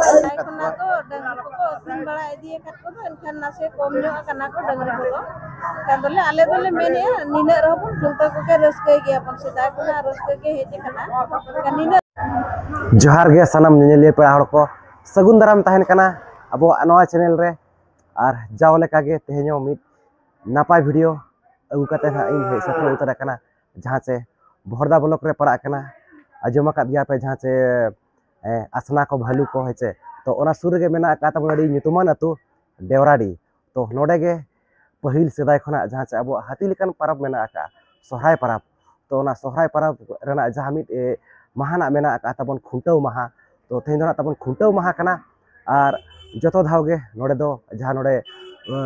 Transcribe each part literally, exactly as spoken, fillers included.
ᱥᱮᱫᱟᱭ ᱠᱷᱚᱱᱟᱜ ᱫᱚ ᱰᱟᱹᱝᱨᱤ ᱠᱚᱠᱚ ᱟᱹᱠᱷᱨᱤᱧ ᱵᱟᱲᱟ ᱤᱫᱤᱭᱟᱠᱟᱫ ᱠᱚᱫᱚ, ᱮᱱᱠᱷᱟᱱ ᱱᱟᱥᱮ ᱠᱚᱢ ᱧᱚᱜ ᱟᱠᱟᱱᱟ ᱠᱚ ᱰᱟᱹᱝᱨᱤ ᱠᱚᱫᱚ᱾ ᱮᱱᱠᱷᱟᱱ ᱫᱚᱞᱮ, ᱟᱞᱮ ᱫᱚᱞᱮ ᱢᱮᱱᱮᱫᱼᱟ, ᱱᱤᱱᱟᱹᱜ ᱨᱮᱦᱚᱸ ᱵᱚᱱ ᱠᱷᱩᱱᱴᱟᱹᱣ ᱠᱚᱜᱮ, ᱨᱟᱹᱥᱠᱟᱹᱭ ᱜᱮᱭᱟᱵᱚᱱ᱾ ᱥᱮᱫᱟᱭ ᱠᱷᱚᱱᱟᱜ ᱨᱟᱹᱥᱠᱟᱹ ᱜᱮ ᱦᱮᱡ ᱟᱠᱟᱱᱟ᱾ ᱮᱱᱠᱷᱟᱱ ᱱᱤᱱᱟᱹᱜ ᱡᱚᱦᱟᱨ ᱜᱮ ᱥᱟᱱᱟᱢ ᱧᱮᱧᱮᱞᱤᱭᱟᱹ ᱯᱮᱲᱟ ᱦᱚᱲ ᱠᱚ, ᱥᱟᱹᱜᱩᱱ ᱫᱟᱨᱟᱢ ᱛᱟᱦᱮᱱ ᱠᱟᱱᱟ ᱟᱵᱚᱣᱟᱜ ᱱᱚᱣᱟ ᱪᱮᱱᱮᱞ ᱨᱮ᱾ ᱟᱨ ᱡᱟᱣ ᱞᱮᱠᱟᱜᱮ ᱛᱮᱦᱮᱧ ᱦᱚᱸ ᱢᱤᱫ ᱱᱟᱯᱟᱭ ᱵᱷᱤᱰᱤᱭᱳ ᱟᱹᱜᱩ ᱠᱟᱛᱮ ᱦᱟᱸᱜ ᱤᱧ ᱦᱮᱡ ᱥᱮᱴᱮᱨ ᱩᱛᱟᱹᱨ ᱟᱠᱟᱱᱟ, ᱡᱟᱦᱟᱸ ᱪᱮ ᱵᱚᱦᱚᱲᱫᱟ ᱵᱞᱚᱠ ᱨᱮ ᱯᱟᱲᱟᱜ ᱠᱟᱱᱟ᱾ ᱟᱸᱡᱚᱢ ᱟᱠᱟᱫ ᱜᱮᱭᱟ ᱯᱮ, ᱡᱟᱦᱟᱸ ᱪᱮ, ᱮ, ᱟᱥᱱᱟ ᱠᱚ, ᱵᱷᱟᱞᱩ ᱠᱚ, ᱦᱮᱸ ᱪᱮ᱾ ᱛᱚ, ᱚᱱᱟ ᱥᱩᱨ ᱨᱮᱜᱮ ᱢᱮᱱᱟᱜ ᱟᱠᱟᱫ ᱛᱟᱵᱚᱱ ᱟᱹᱰᱤ ᱧᱩᱛᱩᱢᱟᱱ ᱟᱹᱛᱩ, ᱰᱮᱣᱨᱟᱰᱤ᱾ ᱛᱚ, ᱱᱚᱰᱮ ᱜᱮ ᱯᱟᱹᱦᱤᱞ ᱥᱮᱫᱟᱭ ᱠᱷᱚᱱᱟᱜ ᱡᱟᱦᱟᱸ ᱪᱮ ᱟᱵᱚᱣᱟᱜ ᱦᱟᱹᱛᱤ ᱞᱮᱠᱟᱱ ᱯᱚᱨᱚᱵᱽ ᱢᱮᱱᱟᱜ ᱟᱠᱟᱫᱼᱟ, ᱥᱚᱦᱨᱟᱭ ᱯᱚᱨᱚᱵᱽ᱾ ᱛᱚ, ᱚᱱᱟ ᱥᱚᱦᱨᱟᱭ ᱯᱚᱨᱚᱵᱽ ᱨᱮᱱᱟᱜ ᱡᱟᱦᱟᱸ ᱢᱤᱫ, ᱮ, ᱢᱟᱦᱟᱱᱟᱜ ᱢᱮᱱᱟᱜ ᱟᱠᱟᱫᱼᱟ ᱛᱟᱵᱚᱱ, ᱠᱷᱩᱱᱴᱟᱹᱣ ᱢᱟᱦᱟ᱾ ᱛᱚ, ᱛᱮᱦᱮᱧ ᱫᱚ ᱱᱟᱜ ᱛᱟᱵᱚᱱ ᱠᱷᱩᱱᱴᱟᱹᱣ ᱢᱟᱦᱟ ᱠᱟᱱᱟ᱾ ᱟᱨ ᱡᱚᱛᱚ ᱫᱷᱟᱣ ᱜᱮ ᱱᱚᱰᱮ ᱫᱚ ᱡᱟᱦᱟᱸ ᱱᱚᱰᱮ, ᱮ,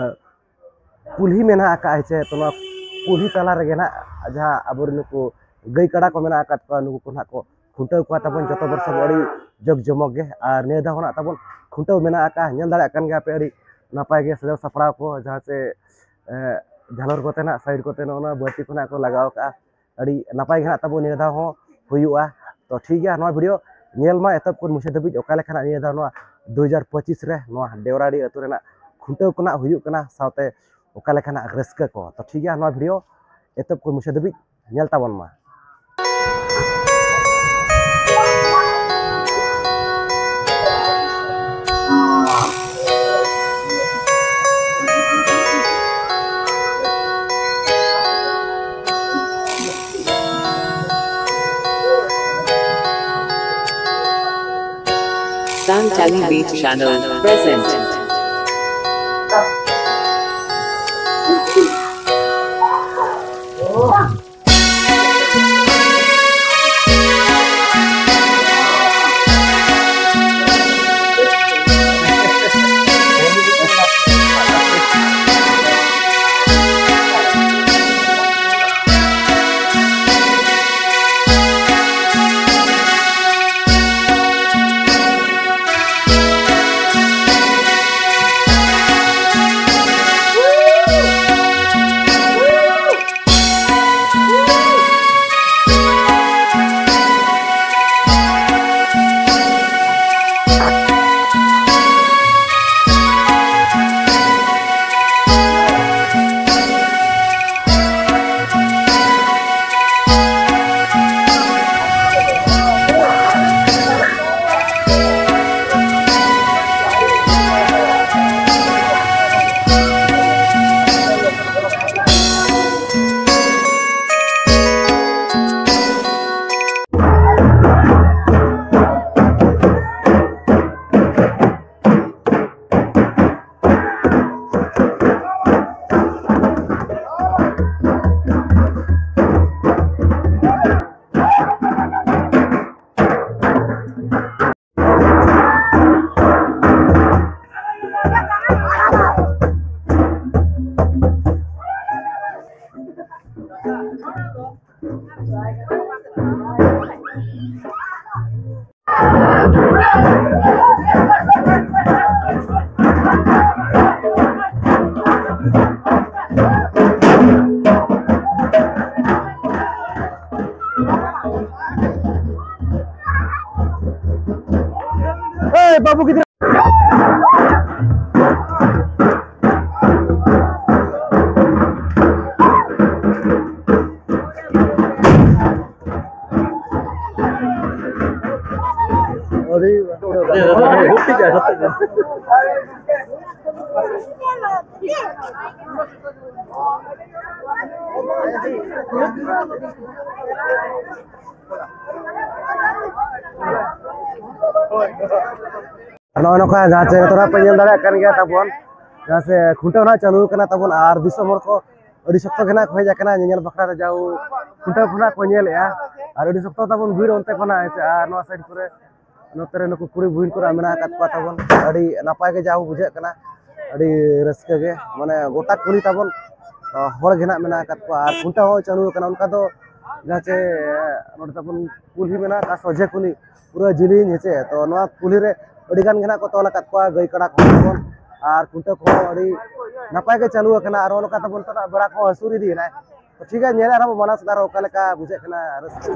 ᱠᱩᱞᱦᱤ ᱢᱮᱱᱟᱜ ᱟᱠᱟᱫᱼᱟ, ᱦᱮᱸ ᱪᱮ, ᱛᱚ, ᱱᱚᱣᱟ ᱠᱩᱞᱦᱤ ᱛᱟᱞᱟ ᱨᱮᱜᱮ ᱱᱟᱜ ᱡᱟᱦᱟᱸ ᱟᱵᱚᱨᱮᱱ ᱱᱩᱠᱩ ᱜᱟᱹᱭ ᱠᱟᱰᱟ ᱠᱚ ᱢᱮᱱᱟᱜ ᱟᱠᱟᱫ ᱠᱚᱣᱟ, ᱱᱩᱠᱩ ᱠᱚ ᱱᱟᱜ ᱠᱚ ᱠᱷᱩᱱᱴᱟᱹᱣ ᱠᱚᱣᱟ ᱛᱟᱵᱚᱱ ᱡᱚᱛᱚ ᱵᱚᱨᱥᱚ ᱜᱮ ᱟᱹᱰᱤ ᱡᱟᱠ ᱡᱚᱢᱚᱠ ᱜᱮ᱾ ᱟᱨ ᱱᱤᱭᱟᱹ ᱫᱷᱟᱣ ᱦᱚᱸ ᱱᱟᱜ ᱛᱟᱵᱚᱱ ᱠᱷᱩᱱᱴᱟᱹᱣ ᱢᱮᱱᱟᱜ ᱟᱠᱟᱫᱼᱟ, ᱧᱮᱞ ᱫᱟᱲᱮᱭᱟᱜ ᱠᱟᱱ ᱜᱮᱭᱟ ᱯᱮ ᱟᱹᱰᱤ ᱱᱟᱯᱟᱭ ᱜᱮ ᱥᱟᱡᱟᱣ ᱥᱟᱯᱲᱟᱣ ᱠᱚ, ᱡᱟᱦᱟᱸ ᱪᱮ, ᱮ, ᱡᱷᱟᱞᱚᱨ ᱠᱚᱛᱮ ᱱᱟᱜ ᱥᱟᱭᱤᱰ ᱠᱚᱛᱮ ᱱᱚᱜᱼᱚ ᱱᱚᱣᱟ ᱵᱟᱹᱛᱤ ᱠᱚ ᱱᱟᱜ ᱠᱚ ᱞᱟᱜᱟᱣ ᱟᱠᱟᱫᱼᱟ᱾ ᱟᱹᱰᱤ ᱱᱟᱯᱟᱭ ᱜᱮ ᱱᱟᱜ ᱛᱟᱵᱚ ᱱᱤᱭᱟᱹ ᱫᱷᱟᱣ ᱦᱚᱸ ᱦᱩᱭᱩᱜᱼᱟ᱾ ᱛᱚ, ᱴᱷᱤᱠ ᱜᱮᱭᱟ, ᱱᱚᱣᱟ ᱵᱷᱤᱰᱤᱭᱳ ᱧᱮᱞ ᱢᱟ ᱮᱛᱚᱦᱚᱵ ᱠᱷᱚᱱ ᱢᱩᱪᱟᱹᱫ ᱫᱷᱟᱹᱵᱤᱡ, ᱚᱠᱟ ᱞᱮᱠᱟᱱᱟᱜ ᱱᱤᱭᱟᱹ ᱫᱷᱟᱣ ᱱᱚᱣᱟ ᱫᱩ ᱦᱟᱡᱟᱨ ᱯᱚᱸᱪᱤᱥ ᱨᱮ ᱱᱚᱣᱟ ᱰᱮᱣᱨᱟᱰᱤ ᱟᱹᱛᱩ ᱨᱮᱱᱟᱜ ᱠᱷᱩᱱᱴᱟᱹᱣ ᱠᱚ ᱱᱟᱜ ᱦᱩᱭᱩᱜ ᱠᱟᱱᱟ, ᱥᱟᱶᱛᱮ ᱚᱠᱟ ᱞᱮᱠᱟᱱᱟᱜ ᱨᱟᱹᱥᱠᱟᱹ ᱠᱚ᱾ ᱛᱚ, ᱴᱷᱤᱠ ᱜᱮᱭᱟ, ᱱᱚᱣᱟ ᱵᱷᱤᱰᱤᱭᱳ ᱮᱛᱚᱦᱚᱵ ᱠᱷᱚᱱ ᱢᱩᱪᱟᱹᱫ ᱫᱷᱟᱹᱵᱤᱡ ᱧᱮᱞ ᱛᱟᱵᱚᱱ ᱢᱟ᱾ Sangtali Beat Channel present. ᱟᱵᱚ ᱜᱤᱫᱽᱨᱟᱹ᱾ ᱟᱹᱰᱤ ᱟᱨ ᱱᱚᱜᱼᱚᱭ ᱱᱚᱝᱠᱟ ᱡᱟᱦᱟᱸ ᱪᱮ ᱱᱤᱛᱚᱜ ᱱᱟᱜ ᱯᱮ ᱧᱮᱞ ᱫᱟᱲᱮᱭᱟᱜ ᱠᱟᱱ ᱜᱮᱭᱟ ᱛᱟᱵᱚᱱ, ᱡᱟᱦᱟᱸ ᱥᱮ ᱠᱷᱩᱱᱴᱟᱹᱣ ᱱᱟᱜ ᱪᱟᱹᱞᱩ ᱠᱟᱱᱟ ᱛᱟᱵᱚᱱ, ᱟᱨ ᱫᱤᱥᱚᱢ ᱦᱚᱲ ᱠᱚ ᱟᱹᱰᱤ ᱥᱚᱠᱛᱚ ᱜᱮ ᱱᱟᱜ ᱠᱚ ᱦᱮᱡ ᱟᱠᱟᱱᱟ ᱧᱮᱧᱮᱞ ᱵᱟᱠᱷᱨᱟ ᱛᱮ, ᱡᱟᱣ ᱠᱷᱩᱱᱴᱟᱹᱣ ᱠᱚ ᱱᱟᱜ ᱠᱚ ᱧᱮᱞᱮᱜᱼᱟ᱾ ᱟᱨ ᱟᱹᱰᱤ ᱥᱚᱠᱛᱚ ᱛᱟᱵᱚᱱ ᱵᱷᱤᱲ ᱚᱱᱛᱮ ᱠᱷᱚᱱᱟᱜ ᱦᱮᱸ ᱥᱮ, ᱟᱨ ᱱᱚᱣᱟ ᱥᱟᱭᱤᱰ ᱠᱚᱨᱮ ᱱᱚᱛᱮ ᱨᱮ ᱱᱩᱠᱩ ᱠᱩᱲᱤ ᱵᱩᱦᱤᱱ ᱠᱚ ᱱᱟᱜ ᱢᱮᱱᱟᱜ ᱟᱠᱟᱫ ᱠᱚᱣᱟ ᱛᱟᱵᱚᱱ, ᱟᱹᱰᱤ ᱱᱟᱯᱟᱭ ᱜᱮ ᱡᱟᱣ ᱵᱩᱡᱷᱟᱹᱜ ᱠᱟᱱᱟ, ᱟᱹᱰᱤ ᱨᱟᱹᱥᱠᱟᱹ ᱜᱮ, ᱢᱟᱱᱮ ᱜᱚᱴᱟ ᱠᱩᱞᱦᱤ ᱛᱟᱵᱚᱱ, ᱟ, ᱦᱚᱲ ᱜᱮ ᱱᱟᱜ ᱢᱮᱱᱟᱜ ᱟᱠᱟᱫ ᱠᱚᱣᱟ᱾ ᱟᱨ ᱠᱷᱩᱱᱴᱟᱹᱣ ᱦᱚᱸ ᱪᱟᱹᱞᱩ ᱟᱠᱟᱱᱟ, ᱚᱱᱠᱟ ᱫᱚ ᱡᱟᱦᱟᱸ ᱪᱮ ᱱᱚᱰᱮ ᱛᱟᱵᱚᱱ ᱠᱩᱞᱦᱤ ᱢᱮᱱᱟᱜ ᱟᱠᱟᱫ ᱥᱚᱡᱷᱮ ᱠᱩᱞᱦᱤ, ᱯᱩᱨᱟᱹ ᱡᱤᱞᱤᱧ ᱦᱮᱸ ᱪᱮ᱾ ᱛᱚ ᱱᱚᱣᱟ ᱠᱩᱞᱦᱤ ᱨᱮ ᱟᱹᱰᱤ ᱜᱟᱱ ᱜᱮ ᱱᱟᱜ ᱠᱚ ᱛᱚᱞ ᱟᱠᱟᱫ ᱠᱚᱣᱟ ᱜᱟᱹᱭ ᱠᱟᱰᱟ ᱠᱚᱦᱚᱸ ᱛᱟᱵᱚᱱ, ᱟᱨ ᱠᱷᱩᱱᱴᱟᱹᱣ ᱠᱚᱦᱚᱸ ᱟᱹᱰᱤ ᱱᱟᱯᱟᱭ ᱜᱮ ᱪᱟᱹᱞᱩ ᱟᱠᱟᱱᱟ᱾ ᱟᱨ ᱱᱚᱜᱼᱚ ᱱᱚᱝᱠᱟ ᱛᱟᱵᱚᱱ ᱱᱤᱛᱚᱜ ᱱᱟᱜ ᱵᱮᱲᱟ ᱠᱚᱦᱚᱸ ᱦᱟᱹᱥᱩᱨ ᱤᱫᱤᱭᱮᱱᱟᱭ᱾ ᱛᱚ ᱴᱷᱤᱠ ᱜᱮᱭᱟ, ᱧᱮᱞ ᱟᱨᱦᱚᱸ ᱵᱚ ᱢᱟᱲᱟᱝ ᱥᱮᱫ ᱟᱨᱦᱚᱸ ᱚᱠᱟ ᱞᱮᱠᱟ ᱵᱩᱡᱷᱟᱹᱜ ᱠᱟᱱᱟ ᱨᱟᱹᱥᱠᱟᱹ᱾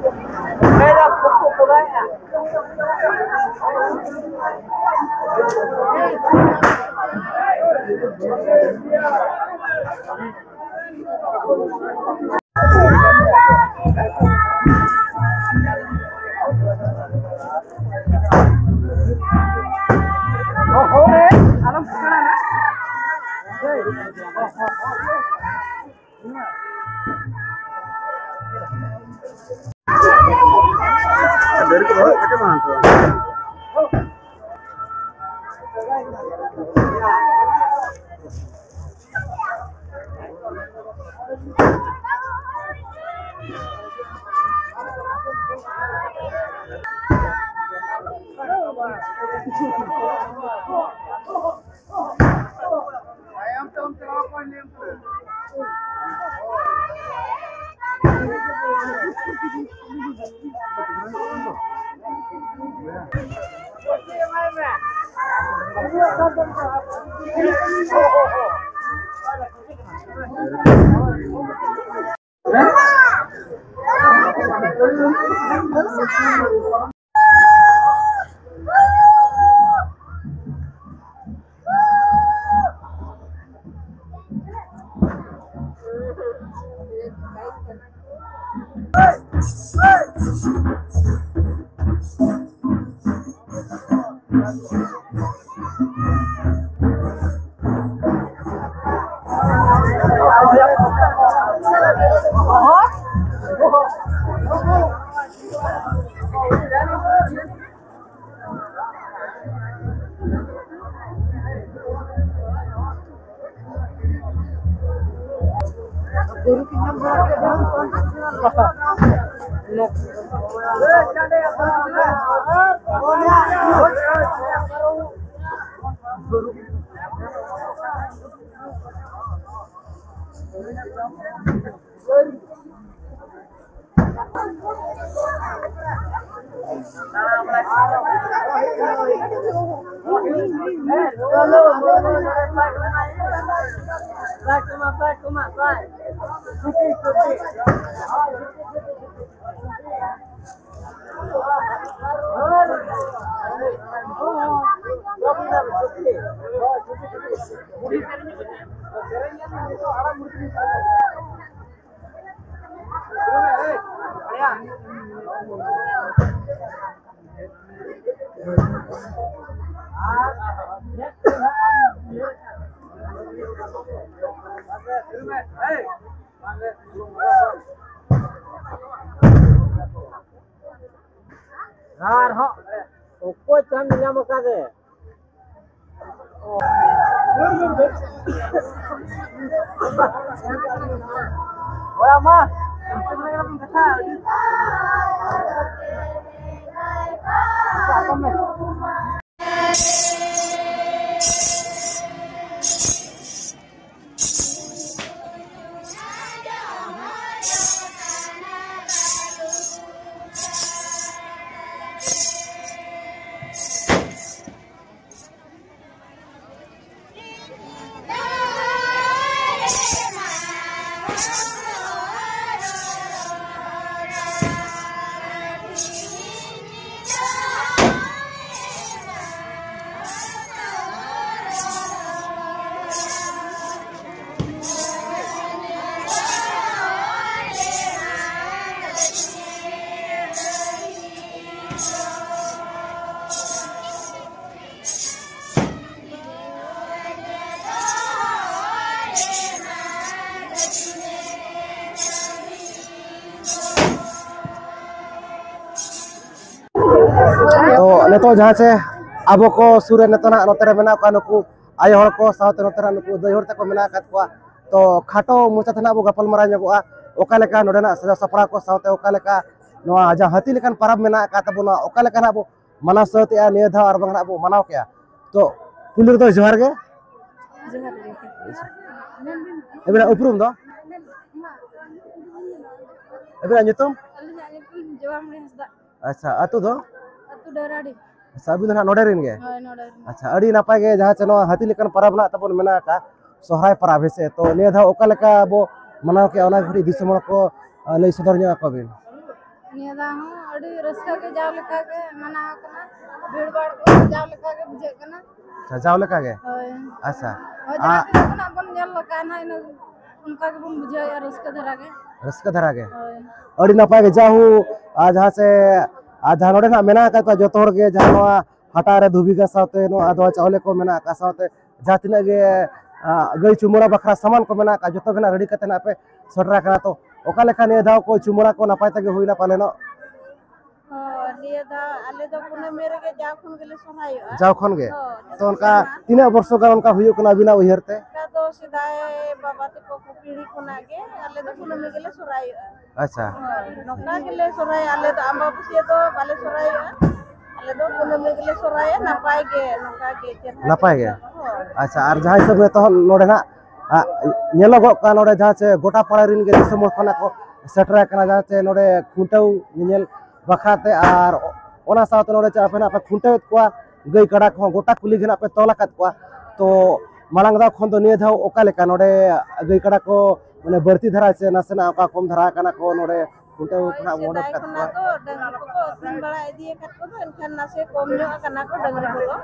ᱟᱨᱦᱚᱸ ᱚᱠᱚᱭ ᱪᱟᱢ ᱧᱟᱢ ᱟᱠᱟᱫᱮ? ᱦᱳᱭ, ᱟᱢᱟ᱾ ᱱᱤᱛᱚᱜ ᱡᱟᱦᱟᱸ ᱪᱮ ᱟᱵᱚ ᱠᱚ ᱥᱩᱨ ᱨᱮ ᱱᱤᱛᱚᱜ ᱱᱟᱜ ᱱᱚᱛᱮ ᱨᱮ ᱢᱮᱱᱟᱜ ᱠᱚᱣᱟ ᱱᱩᱠᱩ ᱟᱭᱳ ᱦᱚᱲ ᱠᱚ, ᱥᱟᱶᱛᱮ ᱱᱚᱛᱮ ᱨᱮ ᱱᱩᱠᱩ ᱫᱟᱹᱭ ᱦᱚᱲ ᱛᱟᱠᱚ ᱢᱮᱱᱟᱜ ᱟᱠᱟᱫ ᱠᱚᱣᱟ᱾ ᱛᱚ ᱠᱷᱟᱴᱚ ᱢᱚᱪᱟ ᱛᱮ ᱱᱟᱜ ᱵᱚ ᱜᱟᱯᱟᱞ ᱢᱟᱨᱟᱣ ᱧᱚᱜᱚᱜᱼᱟ, ᱚᱠᱟ ᱞᱮᱠᱟ ᱱᱚᱰᱮᱱᱟᱜ ᱥᱟᱡᱟᱣ ᱥᱟᱯᱲᱟᱣ ᱠᱚ, ᱥᱟᱶᱛᱮ ᱚᱠᱟ ᱞᱮᱠᱟ ᱱᱚᱣᱟ ᱡᱟᱦᱟᱸ ᱦᱟᱹᱛᱤ ᱞᱮᱠᱟᱱ ᱯᱟᱨᱟᱵᱽ ᱢᱮᱱᱟᱜ ᱟᱠᱟᱫ ᱛᱟᱵᱚᱱᱟ, ᱚᱠᱟ ᱞᱮᱠᱟ ᱱᱟᱜ ᱵᱚ ᱢᱟᱱᱟᱣ ᱥᱟᱹᱛᱮᱜᱼᱟ ᱱᱤᱭᱟᱹ ᱫᱷᱟᱣ, ᱟᱨ ᱵᱟᱝ ᱱᱟᱜ ᱵᱚ ᱢᱟᱱᱟᱣ ᱠᱮᱜᱼᱟ᱾ ᱛᱚ ᱯᱩᱭᱞᱩ ᱨᱮᱫᱚ ᱡᱚᱦᱟᱨ ᱜᱮ᱾ ᱡᱚᱦᱟᱨ ᱜᱮ᱾ ᱟᱹᱵᱤᱱᱟᱜ ᱩᱯᱨᱩᱢ ᱫᱚ? ᱟᱹᱵᱤᱱᱟᱜ ᱧᱩᱛᱩᱢ? ᱟᱹᱞᱤᱧᱟᱜ ᱧᱩᱛᱩᱢ ᱡᱚᱵᱟᱢᱚᱬᱤ ᱦᱟᱸᱥᱫᱟ᱾ ᱟᱪᱪᱷᱟ, ᱟᱹᱛᱩ ᱫᱚ? ᱟᱹᱛᱩ ᱰᱟᱹᱨᱟᱰᱤ᱾ ᱟᱪᱪᱷᱟ, ᱟᱹᱵᱤᱱ ᱫᱚ ᱱᱟᱦᱟᱜ ᱱᱚᱰᱮ ᱨᱮᱱ ᱜᱮ? ᱦᱳᱭ, ᱱᱚᱰᱮ ᱨᱮᱱ᱾ ᱟᱪᱪᱷᱟ, ᱟᱹᱰᱤ ᱱᱟᱯᱟᱭ ᱜᱮ, ᱡᱟᱦᱟᱸ ᱪᱮ ᱱᱚᱣᱟ ᱦᱟᱹᱛᱤ ᱞᱮᱠᱟᱱ ᱯᱚᱨᱚᱵᱽ ᱱᱟᱦᱟᱜ ᱛᱟᱵᱚᱱ ᱢᱮᱱᱟᱜ ᱟᱠᱟᱫ, ᱥᱚᱦᱨᱟᱭ ᱯᱚᱨᱚᱵᱽ, ᱦᱮᱸ ᱥᱮ? ᱛᱚ ᱱᱤᱭᱟᱹ ᱫᱷᱟᱣ ᱚᱠᱟ ᱞᱮᱠᱟ ᱵᱚ ᱢᱟᱱᱟᱣ ᱠᱮᱜᱼᱟ, ᱚᱱᱟ ᱠᱟᱹᱴᱤᱡ ᱫᱤᱥᱚᱢ ᱦᱚᱲ ᱠᱚ, ᱟ, ᱞᱟᱹᱭ ᱥᱚᱫᱚᱨ ᱧᱚᱜ ᱟᱠᱚ ᱵᱤᱱ᱾ ᱱᱤᱭᱟᱹ ᱫᱷᱟᱣ ᱦᱚᱸ ᱟᱹᱰᱤ ᱨᱟᱹᱥᱠᱟᱹ ᱜᱮ ᱡᱟᱣ ᱞᱮᱠᱟ ᱜᱮ ᱢᱟᱱᱟᱣ ᱟᱠᱟᱱᱟ, ᱵᱷᱤᱲ ᱵᱷᱟᱲ ᱠᱚ ᱡᱟᱣ ᱞᱮᱠᱟ ᱜᱮ ᱵᱩᱡᱷᱟᱹᱜ ᱠᱟᱱᱟ᱾ ᱟᱪᱪᱷᱟ, ᱡᱟᱣ ᱞᱮᱠᱟ ᱜᱮ? ᱦᱳᱭ᱾ ᱟᱪᱪᱷᱟ᱾ ᱦᱳᱭ, ᱡᱟᱦᱟᱸ ᱟᱨ ᱛᱤᱱᱟᱹᱜ ᱠᱷᱚᱱᱟᱜ ᱵᱚᱱ ᱧᱮᱞ ᱟᱠᱟᱫᱼᱟ ᱱᱟᱦᱟᱜ, ᱤᱱᱟᱹ ᱚᱱᱠᱟ ᱜᱮᱵᱚᱱ ᱵᱩᱡᱷᱟᱹᱣᱮᱫᱼᱟ, ᱨᱟᱹᱥᱠᱟᱹ ᱫᱷᱟᱨᱟ ᱜᱮ᱾ ᱨᱟᱹᱥᱠᱟᱹ ᱫᱷᱟᱨᱟ ᱜᱮ? ᱦᱳᱭ᱾ ᱟᱹᱰᱤ ᱱᱟᱯᱟᱭ ᱜᱮ, ᱡᱟᱦᱳ, ᱟᱨ ᱡᱟᱦᱟᱸ ᱥᱮ, ᱟᱨ ᱡᱟᱦᱟᱸ ᱱᱚᱰᱮ ᱱᱟᱜ ᱢᱮᱱᱟᱜ ᱟᱠᱟᱫ ᱠᱚᱣᱟ ᱡᱚᱛᱚ ᱦᱚᱲ ᱜᱮ, ᱡᱟᱦᱟᱸ ᱱᱚᱣᱟ ᱦᱟᱴᱟᱜ ᱨᱮ ᱫᱷᱩᱵᱤ ᱜᱷᱟᱥ ᱥᱟᱶᱛᱮ ᱱᱚᱣᱟ ᱟᱫᱽᱣᱟ ᱪᱟᱣᱞᱮ ᱠᱚ ᱢᱮᱱᱟᱜ ᱟᱠᱟᱫ, ᱥᱟᱶᱛᱮ ᱡᱟᱦᱟᱸ ᱛᱤᱱᱟᱹᱜ ᱜᱮ, ᱟ, ᱜᱟᱹᱭ ᱪᱩᱢᱟᱹᱲᱟ ᱵᱟᱠᱷᱨᱟ ᱥᱟᱢᱟᱱ ᱠᱚ ᱢᱮᱱᱟᱜ ᱟᱠᱟᱫ, ᱡᱚᱛᱚ ᱜᱮ ᱱᱟᱜ ᱨᱮᱰᱤ ᱠᱟᱛᱮ ᱱᱟᱜ ᱯᱮ ᱥᱮᱴᱮᱨ ᱟᱠᱟᱱᱟ᱾ ᱛᱚ ᱚᱠᱟ ᱞᱮᱠᱟ ᱱᱤᱭᱟᱹ ᱫᱷᱟᱣ ᱠᱚ ᱪᱩᱢᱟᱹᱲᱟ ᱠᱚ ᱱᱟᱯᱟᱭ ᱛᱮᱜᱮ ᱦᱩᱭᱱᱟ ᱯᱟᱞᱮᱱᱚᱜ? ᱦᱳᱭ, ᱱᱤᱭᱟᱹ ᱫᱷᱟᱣ ᱟᱞᱮ ᱫᱚ ᱠᱩᱱᱟᱹᱢᱤ ᱨᱮᱜᱮ ᱡᱟᱣ ᱠᱷᱚᱱ ᱜᱮᱞᱮ ᱥᱚᱨᱦᱟᱭᱚᱜᱼᱟ᱾ ᱡᱟᱣ ᱠᱷᱚᱱ ᱜᱮ? ᱦᱳᱭ, ᱛᱚ ᱚᱱᱠᱟ ᱥᱮᱨᱢᱟ᱾ ᱛᱤᱱᱟᱹᱜ ᱵᱚᱨᱥᱚ ᱜᱟᱱ ᱚᱱᱠᱟ ᱦᱩᱭᱩᱜ ᱠᱟᱱᱟ ᱟᱹᱵᱤᱱᱟᱜ ᱩᱭᱦᱟᱹᱨ ᱛᱮ? ᱚᱱᱠᱟ ᱫᱚ ᱥᱮᱫᱟᱭ ᱵᱟᱵᱟ ᱛᱟᱠᱚ ᱠᱚ ᱯᱤᱲᱦᱤ ᱠᱷᱚᱱᱟᱜ ᱜᱮ ᱟᱞᱮ ᱫᱚ ᱠᱩᱱᱟᱹᱢᱤ ᱜᱮᱞᱮ ᱥᱚᱨᱦᱟᱭᱚᱜᱼᱟ᱾ ᱟᱪᱪᱷᱟ᱾ ᱦᱳᱭ, ᱱᱚᱝᱠᱟ ᱜᱮᱞᱮ ᱥᱚᱨᱦᱟᱭᱚᱜᱼᱟ᱾ ᱟᱞᱮ ᱫᱚ ᱟᱢᱵᱟᱵᱟᱹᱥᱭᱟᱹ ᱫᱚ ᱵᱟᱞᱮ ᱥᱚᱨᱦᱟᱭᱚᱜᱼᱟ᱾ ᱟᱞᱮ ᱫᱚ ᱠᱩᱱᱟᱹᱢᱤ ᱜᱮᱞᱮ ᱥᱚᱨᱦᱟᱭᱚᱜᱼᱟ, ᱱᱟᱯᱟᱭ ᱜᱮ, ᱱᱚᱝᱠᱟ ᱜᱮ ᱪᱮᱦᱨᱟ ᱱᱟᱯᱟᱭ ᱜᱮ? ᱜᱮ᱾ ᱦᱳᱭ᱾ ᱟᱪᱪᱷᱟ, ᱟᱨ ᱡᱟᱦᱟᱸ ᱦᱤᱥᱟᱹᱵ ᱱᱤᱛᱚᱜ ᱱᱚᱰᱮ ᱱᱟᱜ, ᱟ, ᱧᱮᱞᱚᱜᱚᱜ ᱠᱟᱱᱟ, ᱱᱚᱰᱮ ᱡᱟᱦᱟᱸ ᱪᱮ ᱜᱚᱴᱟ ᱯᱟᱲᱟ ᱨᱮᱱ ᱜᱮ ᱫᱤᱥᱚᱢ ᱦᱚᱲ ᱠᱷᱚᱱᱟᱜ ᱠᱚ ᱥᱮᱴᱮᱨ ᱟᱠᱟᱱᱟ, ᱡᱟᱦᱟᱸ ᱪᱮ ᱱᱚᱰᱮ ᱠᱷᱩᱱᱴᱟᱹᱣ ᱧᱮᱧᱮᱞ ᱵᱟᱠᱷᱨᱟ ᱛᱮ, ᱟᱨ ᱚᱱᱟ ᱥᱟᱶᱛᱮ ᱱᱚᱰᱮ ᱪᱮ ᱟᱯᱮ ᱱᱟᱜ ᱯᱮ ᱠᱷᱩᱱᱴᱟᱹᱣᱮᱫ ᱠᱚᱣᱟ, ᱜᱟᱹᱭ ᱠᱟᱰᱟ ᱠᱚᱦᱚᱸ ᱜᱚᱴᱟ ᱠᱩᱞᱦᱤ ᱜᱮ ᱱᱟᱜ ᱯᱮ ᱛᱚᱞ ᱟᱠᱟᱫ ᱠᱚᱣᱟ᱾ ᱛᱚ ᱢᱟᱲᱟᱝ ᱫᱷᱟᱣ ᱠᱷᱚᱱ ᱫᱚ ᱱᱤᱭᱟᱹ ᱫᱷᱟᱣ ᱚᱠᱟ ᱞᱮᱠᱟ ᱱᱚᱰᱮ ᱜᱟᱹᱭ ᱠᱟᱰᱟ ᱠᱚ ᱢᱟᱱᱮ ᱵᱟᱹᱲᱛᱤ ᱫᱷᱟᱨᱟ ᱥᱮ ᱱᱟᱥᱮᱱᱟᱜ ᱚᱠᱟ ᱠᱚᱢ ᱫᱷᱟᱨᱟ ᱟᱠᱟᱱᱟ ᱠᱚ ᱱᱚᱰᱮ ᱠᱷᱩᱱᱴᱟᱹᱣ ᱦᱳᱭ, ᱠᱷᱚᱱᱟᱜ ᱵᱚᱱ ᱥᱮᱫᱟᱭ ᱚᱰᱚᱠ ᱠᱟᱫ ᱠᱷᱚᱱᱟᱜ ᱠᱚᱣᱟ? ᱫᱚ ᱰᱟᱹᱝᱨᱤ ᱠᱚᱠᱚ ᱟᱹᱠᱷᱨᱤᱧ ᱵᱟᱲᱟ ᱤᱫᱤᱭᱟᱠᱟᱫ ᱠᱚᱫᱚ, ᱮᱱᱠᱷᱟᱱ ᱱᱟᱥᱮ ᱠᱚᱢ ᱧᱚᱜ ᱟᱠᱟᱱᱟ ᱠᱚ ᱰᱟᱹᱝᱨᱤ ᱠᱚᱫᱚ᱾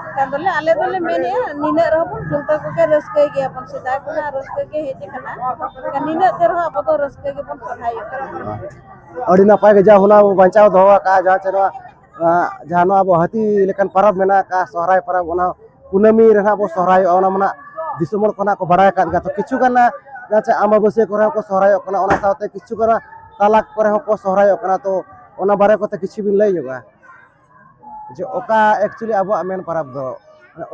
ᱮᱱᱠᱷᱟᱱ ᱫᱚᱞᱮ, ᱟᱞᱮ ᱫᱚᱞᱮ ᱢᱮᱱᱮᱫᱼᱟ, ᱱᱤᱱᱟᱹᱜ ᱨᱮᱦᱚᱸ ᱵᱚᱱ ᱠᱷᱩᱱᱴᱟᱹᱣ ᱠᱚᱜᱮ, ᱨᱟᱹᱥᱠᱟᱹᱭ ᱜᱮᱭᱟᱵᱚᱱ, ᱥᱮᱫᱟᱭ ᱠᱷᱚᱱᱟᱜ ᱨᱟᱹᱥᱠᱟᱹ ᱜᱮ ᱦᱮᱡ ᱟᱠᱟᱱᱟ᱾ ᱮᱱᱠᱷᱟᱱ ᱱᱤᱱᱟᱹᱜ ᱛᱮ ᱨᱮᱦᱚᱸ ᱟᱵᱚ ᱫᱚ ᱨᱟᱹᱥᱠᱟᱹ ᱜᱮᱵᱚᱱ ᱥᱚᱨᱦᱟᱭᱚᱜ ᱠᱟᱱᱟ᱾ ᱟᱹᱰᱤ ᱱᱟᱯᱟᱭ ᱜᱮ, ᱡᱟ ᱦᱩᱱᱟᱹᱝ ᱵᱚ ᱵᱟᱧᱪᱟᱣ ᱫᱚᱦᱚ ᱟᱠᱟᱫᱼᱟ, ᱡᱟᱦᱟᱸ ᱪᱮ ᱱᱚᱣᱟ, ᱟᱸ, ᱡᱟᱦᱟᱸ ᱱᱚᱣᱟ ᱟᱵᱚ ᱦᱟᱹᱛᱤ ᱞᱮᱠᱟᱱ ᱯᱚᱨᱚᱵᱽ ᱢᱮᱱᱟᱜ ᱟᱠᱟᱫᱼᱟ, ᱥᱚᱦᱨᱟᱭ ᱯᱚᱨᱚᱵᱽ, ᱚᱱᱟ ᱠᱩᱱᱟᱹᱢᱤ ᱨᱮ ᱱᱟᱦᱟᱜ ᱵᱚ ᱥᱚᱦᱨᱟᱭᱚᱜᱼᱟ, ᱚᱱᱟ ᱢᱟ ᱱᱟᱦᱟᱜ ᱫᱤᱥᱚᱢ ᱦᱚᱲ ᱠᱚ ᱱᱟᱦᱟᱜ ᱠᱚ ᱵᱟᱲᱟᱭ ᱟᱠᱟᱫ ᱜᱮᱭᱟ᱾ ᱛᱚ ᱠᱤᱪᱷᱩ ᱜᱟᱱ ᱱᱟᱦᱟᱜ ᱡᱟᱦᱟᱸ ᱪᱮ ᱟᱢᱵᱟᱵᱟᱹᱥᱭᱟᱹ ᱠᱚᱨᱮ ᱦᱚᱸᱠᱚ ᱥᱚᱦᱨᱟᱭᱚᱜ ᱠᱟᱱᱟ, ᱚᱱᱟ ᱥᱟᱶᱛᱮ ᱠᱤᱪᱷᱩ ᱜᱟᱱ ᱛᱟᱞᱟ ᱠᱚᱨᱮ ᱦᱚᱸᱠᱚ ᱥᱚᱦᱨᱟᱭᱚᱜ ᱠᱟᱱᱟ᱾ ᱛᱚ ᱚᱱᱟ ᱵᱟᱨᱮ ᱠᱚᱛᱮ ᱠᱤᱪᱷᱩ ᱵᱤᱱ ᱞᱟᱹᱭ ᱧᱚᱜᱟ? ᱡᱮ ᱚᱠᱟ actually ᱟᱵᱚᱣᱟᱜ ᱢᱮᱱ ᱯᱚᱨᱚᱵᱽ ᱫᱚ,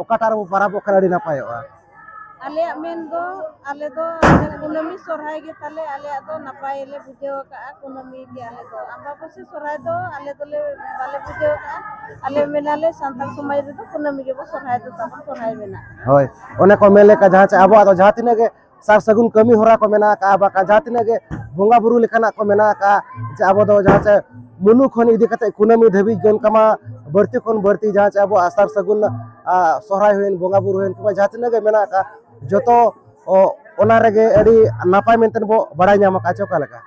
ᱚᱠᱟᱴᱟᱜ ᱨᱮᱵᱚ ᱯᱚᱨᱚᱵᱚᱜ ᱠᱷᱟᱱ ᱟᱹᱰᱤ ᱱᱟᱯᱟᱭᱚᱜᱼᱟ? ᱟᱞᱮᱭᱟᱜ ᱢᱮᱱ ᱫᱚ, ᱟᱞᱮ ᱫᱚ ᱠᱩᱱᱟᱹᱢᱤ ᱥᱚᱨᱦᱟᱭ ᱜᱮ ᱛᱟᱞᱮ ᱟᱞᱮᱭᱟᱜ ᱫᱚ ᱱᱟᱯᱟᱭ ᱞᱮ ᱵᱩᱡᱷᱟᱹᱣ ᱟᱠᱟᱫᱼᱟ᱾ ᱠᱩᱱᱟᱹᱢᱤ ᱜᱮ ᱟᱞᱮ ᱫᱚ, ᱟᱢᱵᱟᱵᱟᱹᱥᱭᱟᱹ ᱥᱚᱨᱦᱟᱭ ᱫᱚ ᱟᱞᱮ ᱫᱚᱞᱮ ᱵᱟᱞᱮ ᱵᱩᱡᱷᱟᱹᱣ ᱟᱠᱟᱫᱼᱟ᱾ ᱟᱞᱮ ᱢᱮᱱᱟᱞᱮ ᱥᱟᱱᱛᱟᱲ ᱥᱚᱢᱟᱡᱽ ᱨᱮᱫᱚ ᱠᱩᱱᱟᱹᱢᱤ ᱜᱮᱵᱚ ᱥᱚᱨᱦᱟᱭ ᱫᱚ ᱛᱟᱵᱚᱱ, ᱥᱚᱨᱦᱟᱭ ᱢᱮᱱᱟᱜᱼᱟ᱾ ᱦᱳᱭ, ᱚᱱᱮ ᱠᱚ ᱢᱮᱱ ᱞᱮᱠᱟ, ᱡᱟᱦᱟᱸ ᱪᱮ ᱟᱵᱚᱣᱟᱜ ᱫᱚ ᱡᱟᱦᱟᱸ ᱛᱤᱱᱟᱹᱜ ᱜᱮ ᱥᱟᱨ ᱥᱟᱹᱜᱩᱱ ᱠᱟᱹᱢᱤ ᱦᱚᱨᱟ ᱠᱚ ᱢᱮᱱᱟᱜ ᱟᱠᱟᱫᱼᱟ, ᱵᱟᱠᱷᱟᱱ ᱡᱟᱦᱟᱸ ᱛᱤᱱᱟᱹᱜ ᱜᱮ ᱵᱚᱸᱜᱟ ᱵᱩᱨᱩ ᱞᱮᱠᱟᱱᱟᱜ ᱠᱚ ᱢᱮᱱᱟᱜ ᱟᱠᱟᱫᱼᱟ, ᱡᱮ ᱟᱵᱚ ᱫᱚ ᱡᱟᱦᱟᱸ ᱪᱮ ᱢᱩᱞᱩᱠ ᱠᱷᱚᱱ ᱤᱫᱤ ᱠᱟᱛᱮ ᱠᱩᱱᱟᱹᱢᱤ ᱫᱷᱟᱹᱵᱤᱡ ᱜᱮ ᱚᱱᱠᱟ ᱢᱟ ᱵᱟᱹᱲᱛᱤ ᱠᱷᱚᱱ ᱵᱟᱹᱲᱛᱤ ᱡᱟᱦᱟᱸ ᱪᱮ ᱟᱵᱚᱣᱟᱜ ᱥᱟᱨ ᱥᱟᱹᱜᱩᱱ, ᱟ, ᱥᱚᱦᱨᱟᱭ ᱦᱩᱭᱮᱱ, ᱵᱚᱸᱜᱟ ᱵᱩᱨᱩ ᱦᱩᱭᱮᱱ, ᱠᱤᱝᱵᱟ ᱡᱟᱦᱟᱸ ᱛᱤᱱᱟᱹᱜ ᱜᱮ ᱢᱮᱱᱟᱜ ᱟᱠᱟᱫᱼᱟ, ᱡᱚᱛᱚ, ᱚ, ᱚᱱᱟ ᱨᱮᱜᱮ ᱟᱹᱰᱤ ᱱᱟᱯᱟᱭ ᱢᱮᱱᱛᱮ ᱵᱚ ᱵᱟᱲᱟᱭ ᱧᱟᱢ ᱟᱠᱟᱫᱼᱟ᱾ ᱪᱮ ᱚᱠᱟ ᱞᱮᱠᱟ?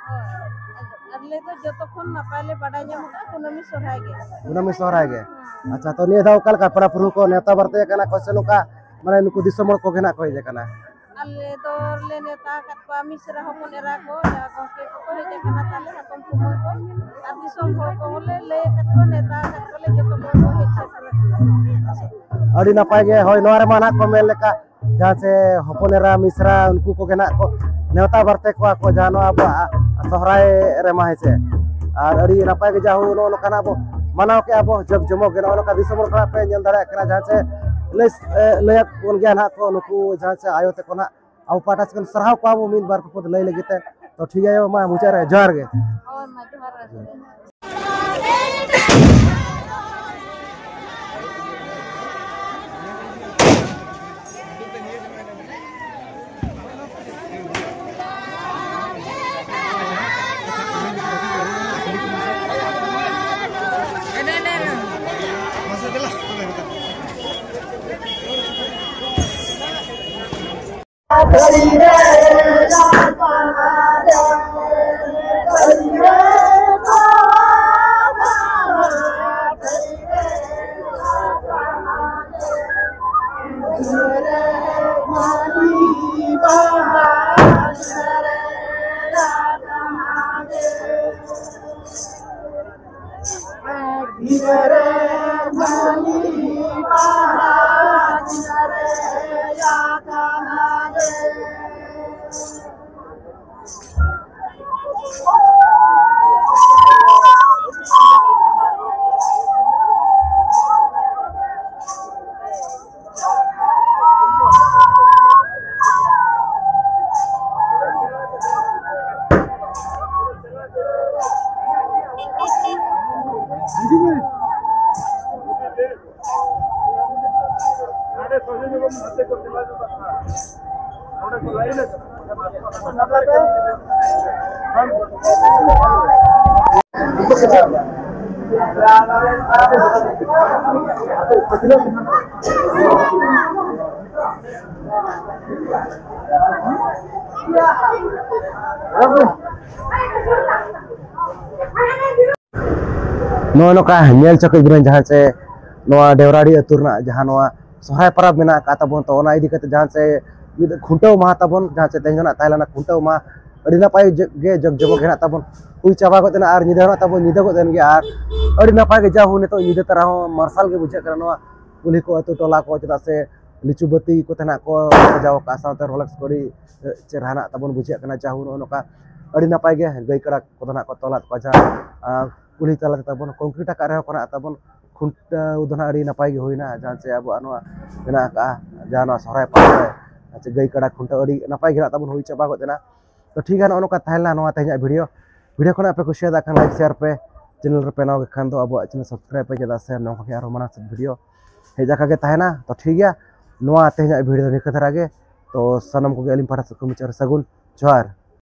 ᱟᱞᱮ ᱫᱚ ᱡᱚᱛᱚ ᱠᱷᱚᱱ ᱱᱟᱯᱟᱭ ᱞᱮ ᱵᱟᱰᱟᱭ ᱧᱟᱢ ᱟᱠᱟᱫᱼᱟ ᱠᱩᱱᱟᱹᱢᱤ ᱥᱚᱨᱦᱟᱭ ᱜᱮ᱾ ᱠᱩᱱᱟᱹᱢᱤ ᱥᱚᱦᱨᱟᱭ ᱜᱮ᱾ ᱟᱪᱪᱷᱟ, ᱛᱚ ᱱᱤᱭᱟᱹ ᱫᱷᱟᱣ ᱚᱠᱟ ᱞᱮᱠᱟ ᱯᱮᱲᱟ ᱯᱩᱨᱵᱷᱩ ᱠᱚ ᱱᱮᱣᱛᱟ ᱵᱟᱨᱛᱮ ᱟᱠᱟᱱᱟ ᱠᱚ ᱥᱮ ᱱᱚᱝᱠᱟ, ᱢᱟᱱᱮ, ᱱᱩᱠᱩ ᱫᱤᱥᱚᱢ ᱦᱚᱲ ᱠᱚᱜᱮ ᱱᱟᱜ ᱠᱚ ᱦᱮᱡ ᱟᱠᱟᱱᱟ? ᱟᱞᱮ ᱫᱚᱞᱮ ᱱᱮᱣᱛᱟ ᱟᱠᱟᱫ ᱠᱚᱣᱟ ᱢᱤᱥᱨᱟ ᱦᱚᱯᱚᱱ ᱮᱨᱟ ᱠᱚ, ᱡᱟ ᱜᱚᱢᱠᱮ ᱠᱚᱠᱚ ᱦᱮᱡ ᱟᱠᱟᱱᱟ ᱛᱟᱞᱮ, ᱦᱟᱛᱚᱢ ᱠᱩᱢᱟᱹᱝ ᱠᱚ, ᱟᱨ ᱫᱤᱥᱚᱢ ᱦᱚᱲ ᱠᱚᱦᱚᱸ ᱞᱮ ᱞᱟᱹᱭ ᱟᱠᱟᱫ ᱠᱚᱣᱟ, ᱱᱮᱣᱛᱟ ᱟᱠᱟᱫ ᱠᱚᱣᱟᱞᱮ ᱡᱚᱛᱚ ᱦᱚᱲ ᱠᱚ ᱦᱮᱡ ᱥᱮᱴᱮᱨ ᱟᱠᱟᱱᱟ᱾ ᱟᱹᱰᱤ ᱱᱟᱯᱟᱭ ᱜᱮ᱾ ᱦᱳᱭ, ᱱᱚᱣᱟ ᱨᱮᱢᱟ ᱱᱟᱜ ᱠᱚ ᱢᱮᱱ ᱞᱮᱠᱟ, ᱡᱟᱦᱟᱸ ᱪᱮ ᱦᱚᱯᱚᱱ ᱮᱨᱟ ᱢᱤᱥᱨᱟ ᱩᱱᱠᱩ ᱠᱚᱜᱮ ᱱᱟᱜ ᱠᱚ ᱱᱮᱣᱛᱟ ᱵᱟᱨᱛᱮ ᱠᱚᱣᱟ ᱠᱚ, ᱡᱟᱦᱟᱸ ᱱᱚᱣᱟ ᱟᱵᱚᱣᱟᱜ ᱥᱚᱦᱨᱟᱭ ᱨᱮᱢᱟ, ᱦᱮᱸ ᱪᱮ᱾ ᱟᱨ ᱟᱹᱰᱤ ᱱᱟᱯᱟᱭ ᱜᱮ ᱡᱟᱦᱳ ᱱᱚᱜᱼᱚ ᱱᱚᱝᱠᱟᱱᱟᱜ ᱵᱚ ᱢᱟᱱᱟᱣ ᱠᱮᱜᱼᱟ ᱵᱚ ᱡᱟᱠ ᱡᱚᱢᱚᱠ ᱜᱮ᱾ ᱱᱚᱜᱼᱚ ᱱᱚᱝᱠᱟ ᱫᱤᱥᱚᱢ ᱦᱚᱲ ᱠᱷᱚᱱᱟᱜ ᱯᱮ ᱧᱮᱞ ᱫᱟᱲᱮᱭᱟᱜ ᱠᱟᱱᱟ, ᱡᱟᱦᱟᱸ ᱪᱮ ᱞᱟᱹᱭ, ᱮ, ᱞᱟᱹᱭᱟᱫ ᱵᱚᱱ ᱜᱮᱭᱟ ᱱᱟᱜ ᱠᱚ ᱱᱩᱠᱩ ᱡᱟᱦᱟᱸ ᱪᱮ ᱟᱭᱳ ᱛᱟᱠᱚ ᱱᱟᱜ ᱟᱵᱚ ᱯᱟᱦᱴᱟ ᱥᱮᱫ ᱠᱷᱚᱱ ᱥᱟᱨᱦᱟᱣ ᱠᱚᱣᱟ ᱵᱚ ᱢᱤᱫ ᱵᱟᱨ ᱯᱮ ᱯᱚᱫ ᱞᱟᱹᱭ ᱞᱟᱹᱜᱤᱫ ᱛᱮ᱾ ᱛᱚ ᱴᱷᱤᱠ ᱜᱮᱭᱟ ᱟᱭᱳ, ᱢᱟ ᱢᱩᱪᱟᱹᱫ ᱨᱮ ᱡᱚᱦᱟᱨ ᱜᱮ᱾ ᱦᱳᱭ, ᱢᱟ ᱡᱚᱦᱟᱨ ᱜᱮ᱾ ᱱᱚᱜᱼᱚ ᱱᱚᱝᱠᱟ ᱧᱮᱞ ᱪᱚ ᱠᱮᱫ ᱵᱤᱱ ᱡᱟᱦᱟᱸ ᱪᱮ ᱱᱚᱣᱟ ᱰᱮᱣᱨᱟᱰᱤ ᱟᱹᱛᱩ ᱨᱮᱱᱟᱜ ᱡᱟᱦᱟᱸ ᱱᱚᱣᱟ ᱥᱚᱦᱨᱟᱭ ᱯᱚᱨᱚᱵᱽ ᱢᱮᱱᱟᱜ ᱟᱠᱟᱫ ᱛᱟᱵᱚᱱ, ᱛᱚ ᱚᱱᱟ ᱤᱫᱤ ᱠᱟᱛᱮ ᱡᱟᱦᱟᱸ ᱪᱮ ᱢᱤᱫ ᱠᱷᱩᱱᱴᱟᱹᱣ ᱢᱟᱦᱟ ᱛᱟᱵᱚᱱ, ᱡᱟᱦᱟᱸ ᱪᱮ ᱛᱮᱦᱮᱧ ᱫᱚ ᱱᱟᱜ ᱛᱟᱦᱮᱸ ᱞᱮᱱᱟ ᱠᱷᱩᱱᱴᱟᱹᱣ ᱢᱟᱦᱟ, ᱟᱹᱰᱤ ᱱᱟᱯᱟᱭ ᱡᱚ- ᱜᱮ ᱡᱚᱜᱽ ᱡᱚᱢᱚᱠ ᱜᱮ ᱱᱟᱜ ᱛᱟᱵᱚᱱ ᱦᱩᱭ ᱪᱟᱵᱟ ᱜᱚᱫ ᱮᱱᱟ ᱟᱨ ᱧᱤᱫᱟᱹ ᱦᱚᱸ ᱱᱟᱜ ᱛᱟᱵᱚᱱ ᱧᱤᱫᱟᱹ ᱜᱚᱫ ᱮᱱ ᱜᱮᱭᱟ᱾ ᱟᱨ ᱟᱹᱰᱤ ᱱᱟᱯᱟᱭ ᱜᱮ ᱡᱟ ᱦᱩᱭ ᱱᱤᱛᱚᱜ ᱧᱤᱫᱟᱹ ᱛᱟᱨᱟ ᱦᱚᱸ ᱢᱟᱨᱥᱟᱞ ᱜᱮ ᱵᱩᱡᱷᱟᱹᱜ ᱠᱟᱱᱟ ᱱᱚᱣᱟ ᱠᱩᱞᱦᱤ ᱠᱚ, ᱟᱹᱛᱩ ᱴᱚᱞᱟ ᱠᱚ, ᱪᱮᱫᱟᱜ ᱥᱮ ᱞᱤᱪᱩ ᱵᱟᱹᱛᱤ ᱠᱚᱛᱮ ᱱᱟᱜ ᱠᱚ ᱥᱟᱡᱟᱣ ᱟᱠᱟᱫᱼᱟ, ᱥᱟᱶᱛᱮ ᱨᱚᱞᱮᱠᱥ ᱠᱚ ᱟᱹᱰᱤ ᱪᱮᱦᱨᱟ ᱱᱟᱜ ᱛᱟᱵᱚᱱ ᱵᱩᱡᱷᱟᱹᱜ ᱠᱟᱱᱟ᱾ ᱡᱟ ᱦᱩᱭ ᱱᱚᱜᱼᱚ ᱱᱚᱝᱠᱟ ᱟᱹᱰᱤ ᱱᱟᱯᱟᱭ ᱜᱮ ᱜᱟᱹᱭ ᱠᱟᱰᱟ ᱠᱚᱫᱚ ᱱᱟᱜ ᱠᱚ ᱛᱚᱞᱟᱫ ᱠᱚᱣᱟ, ᱡᱟᱦᱟᱸ ᱟᱨ ᱠᱩᱞᱦᱤ ᱛᱟᱞᱟ ᱛᱮ ᱛᱟᱵᱚᱱ ᱠᱚᱝᱠᱨᱤᱴ ᱟᱠᱟᱫ ᱨᱮᱦᱚᱸ ᱠᱚ ᱱᱟᱜ ᱛᱟᱵᱚᱱ ᱠᱷᱩᱱᱴᱟᱹᱣ ᱫᱚ ᱱᱟᱜ ᱟᱹᱰᱤ ᱱᱟᱯᱟᱭ ᱜᱮ ᱦᱩᱭᱱᱟ᱾ ᱡᱟᱦᱟᱸ ᱪᱮ ᱟᱵᱚᱣᱟᱜ ᱱᱚᱣᱟ ᱢᱮᱱᱟᱜ ᱟᱠᱟᱫᱼᱟ, ᱡᱟᱦᱟᱸ ᱱᱚᱣᱟ ᱥᱚᱦᱨᱟᱭ ᱯᱚᱨᱚᱵᱽ ᱨᱮ ᱡᱟᱦᱟᱸ ᱪᱮ ᱜᱟᱹᱭ ᱠᱟᱰᱟ ᱠᱷᱩᱱᱴᱟᱹᱣ ᱟᱹᱰᱤ ᱱᱟᱯᱟᱭ ᱜᱮ ᱱᱟᱜ ᱛᱟᱵᱚᱱ ᱦᱩᱭ ᱪᱟᱵᱟ ᱜᱚᱫ ᱮᱱᱟ᱾ ᱛᱚ ᱴᱷᱤᱠ ᱜᱮᱭᱟ, ᱱᱚᱜᱼᱚ ᱱᱚᱝᱠᱟ ᱛᱟᱦᱮᱸ ᱞᱮᱱᱟ ᱱᱚᱣᱟ ᱛᱮᱦᱮᱧᱟᱜ ᱵᱷᱤᱰᱤᱭᱳ᱾ ᱵᱷᱤᱰᱤᱭᱳ ᱠᱷᱚᱱᱟᱜ ᱯᱮ ᱠᱩᱥᱤᱭᱟᱫᱟ ᱠᱷᱟᱱ ᱞᱟᱭᱤᱠ ᱥᱮᱭᱟᱨ ᱯᱮ, ᱪᱮᱱᱮᱞ ᱨᱮᱯᱮ ᱱᱟᱣᱟ ᱜᱮ ᱠᱷᱟᱱ ᱫᱚ ᱟᱵᱚᱣᱟᱜ ᱪᱮᱱᱮᱞ ᱥᱟᱵᱥᱠᱨᱟᱭᱤᱵ ᱯᱮ, ᱪᱮᱫᱟᱜ ᱥᱮ ᱱᱚᱝᱠᱟ ᱜᱮ ᱟᱨᱦᱚᱸ ᱢᱟᱨᱟᱝ ᱥᱮᱫ ᱵᱷᱤᱰᱤᱭᱳ ᱦᱮᱡ ᱟᱠᱟ ᱜᱮ ᱛᱟᱦᱮᱱᱟ᱾ ᱛᱚ ᱴᱷᱤᱠ ᱜᱮᱭᱟ, ᱱᱚᱣᱟ ᱛᱮᱦᱮᱧᱟᱜ ᱵᱷᱤᱰᱤᱭᱳ ᱫᱚ ᱱᱤᱝᱠᱟᱹ ᱫᱷᱟᱨᱟ ᱜᱮ᱾ ᱛᱚ ᱥᱟᱱᱟᱢ ᱠᱚᱜᱮ ᱟᱹᱞᱤᱧ ᱯᱟᱦᱴᱟ ᱥᱮᱫ ᱠᱷᱚᱱ ᱢᱩᱪᱟᱹᱫ ᱨᱮ ᱥᱟᱹᱜᱩᱱ ᱡᱚᱦᱟᱨ᱾